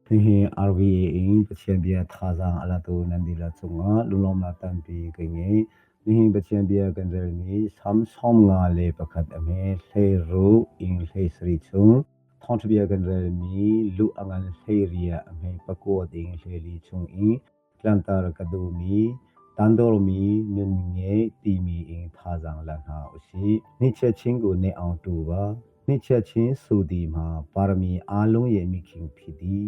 Hihi RVA in Pathian bia thazaang a latu nan dihlak cungah lunglawmhnak tampi ka ngei. Nihin Pathian bia kan relmi Salm 51 a hme 16 in 17 chung thawngṭha bia kan relmi luh a ngan 18 a hme 9 ding 14 chung i tlanter ka duhmi tandormi nun ngeih timi in thazaang la hna usih. Hnichia chin ku ne aung tu ba, hnichia chin su di ma parami aa lung ye mi khing phi di.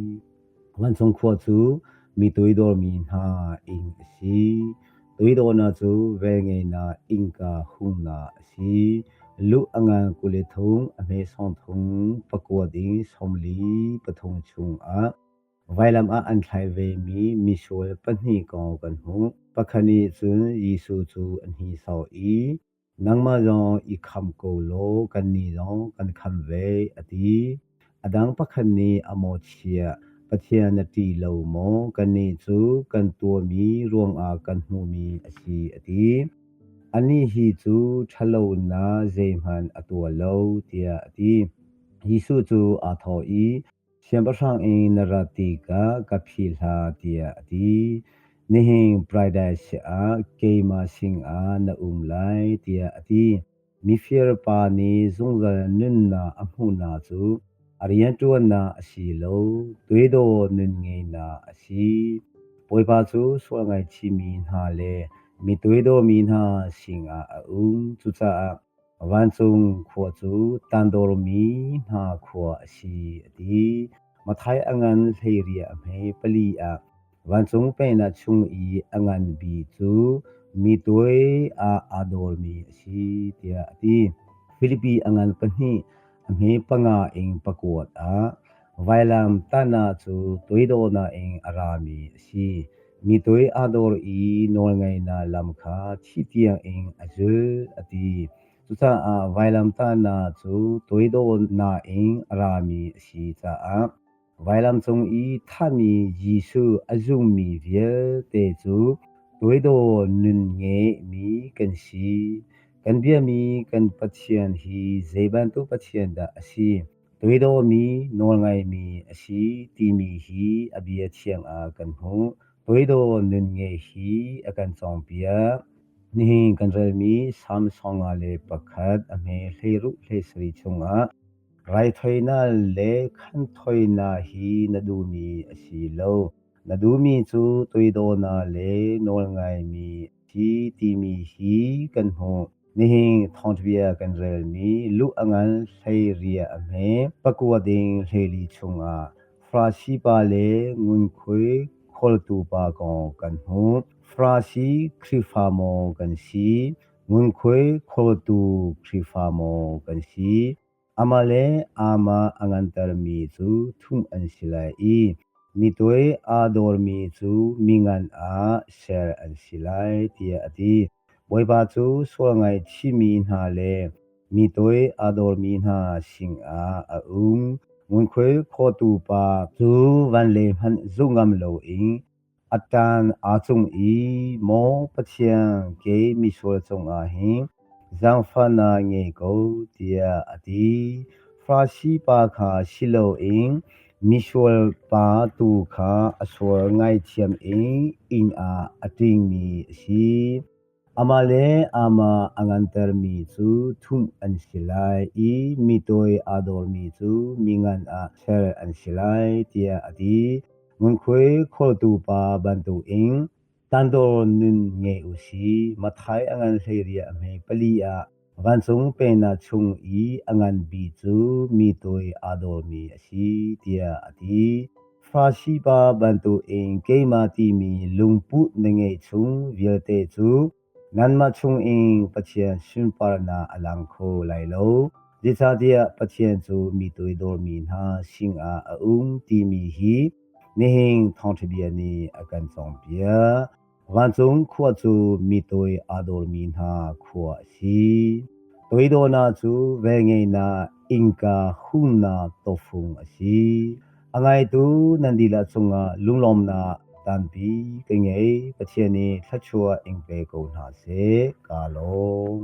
Vancung khua cu mi toidormi hna inn a si. Toidornak cu velngeihnak innka hungnak a si. Luh a ngan 23, a hme 30, pakua ding 43 chungah Vailam ah an thlai vemi misual pahnih kong kan hmuh. Pakhat nih cun Jesuh cu a hnisawh i, “Nangmah zong i khamh ko law kannih zong kan khamh ve,” a ti. A dang pakhat nih a mawhchiah, “Pathian na ṭih lo maw? Kannih cu kan tuahmi ruangah kan hmuhmi a si,” a ti. Anih hi cu ṭhatlonak zeihmanh a tuah lo, tiah a ti. Jesuh cu aa thawh i, Siangpahrang in na rat tikah ka philh hlah tiah a ti. Nihin Paradise ah keimah sinah na um lai tiah a ti. Mifir pa nih zungzal nunnak a hmuhnak cu a rianṭuannak a si lo, toidor nun ngeihnak a si. Bawipa cu sual ngaichihmi hna le mi toidormi hna sinah a um. Cucaah Vancung khua cu tandormi hna khua a si, a ti. Matthai a ngan 16 a hme pali ah vancung pennak chung i a ngan bik cu mi tuai ah aa dawrmi a si, tiah a ti. Filipi a ngan pahnih a hme panga in pakuat ah vailam tahnak cu toidornak in a rami a si. Mi toi aa dawr i nawlngeihnak lam kha thi tiangin a zul, a ti. Cucaah vailamtahnak cu toidornak in a rami a si caah vailam cung i thahmi Jesuh a zummi vialte cu toidor nun ngeimi kan si. Kan biami kan Pathian hi zei bantuk Pathian dah a si? Toidormi nawlngaimi a si timi hi a bia thiang ah kan hmuh. Toidor nun ngeih hi a kan cawnpiak. Nihin kan relmi Salm 51 a hme 16 17 chungah raithawinak le khanthawinak hi na duhmi a si lo. Na duhmi cu toidornak le nawlngaimi a si timi hi kan hmuh. Nihin thawngṭhabia kan relmi luh a ngan 16 a hme pakua ding 14 chungah Farasi pa le ngunkhuai khawltu pa kong kan hmuh. Farasi Khrihfa maw kan si? Ngunkhuai khawltu Khrihfa maw kan si? Amah le amah a ngantermi cu thumh an si lai i mi tuai aa dawrmi cu mi ngan ah ser an si lai, tiah a ti. Bawipa cu sual ngaichihmi hna le mi toi aa dawrmi hna sinah a um. Ngunkhuai khawtu pa cu van le hmanh zuh ngam loin a ṭan aa cung i, Maw Pathian, kei misual cungah hin zaangfahnak ngei ko, tiah a ti. Farasi pa kha si loin misual pa tu kha a sual ngaithiam in inn ah a ṭingmi a si. Amah le amah a ngantermi cu thumh an si lai i mi toi aa dawrmi cu mi ngan ah ser an si lai, tiah a ti. Ngunkhuai khawltu pa bantukin tandor nun ngei u si. Matthai a ngan 16 a hme pali ah vancung pennak chung i a ngan bik cu mi toi aa dawrmi a si, tiah a ti. Farasi pa bantukin keimah timi lungput na ngeih chung vialte cu nanmah chungin Pathian sunparnak a lang kho lai lo. Zeicahtiah Pathian cu mi toidormi hna sinah a um timi hi nihin thawngṭha bia nih a kan cawnpiak. Vancung khua cu mi toi aa dawrmi hna khua a si. Toidornak cu velngeihnak innka hunnak tawfung a si. A ngaitu nan dihlak cungah lunglawmhnak tampi ka ngei. Pathian nih thluachuah in pe ko hna seh. Kaa lawm.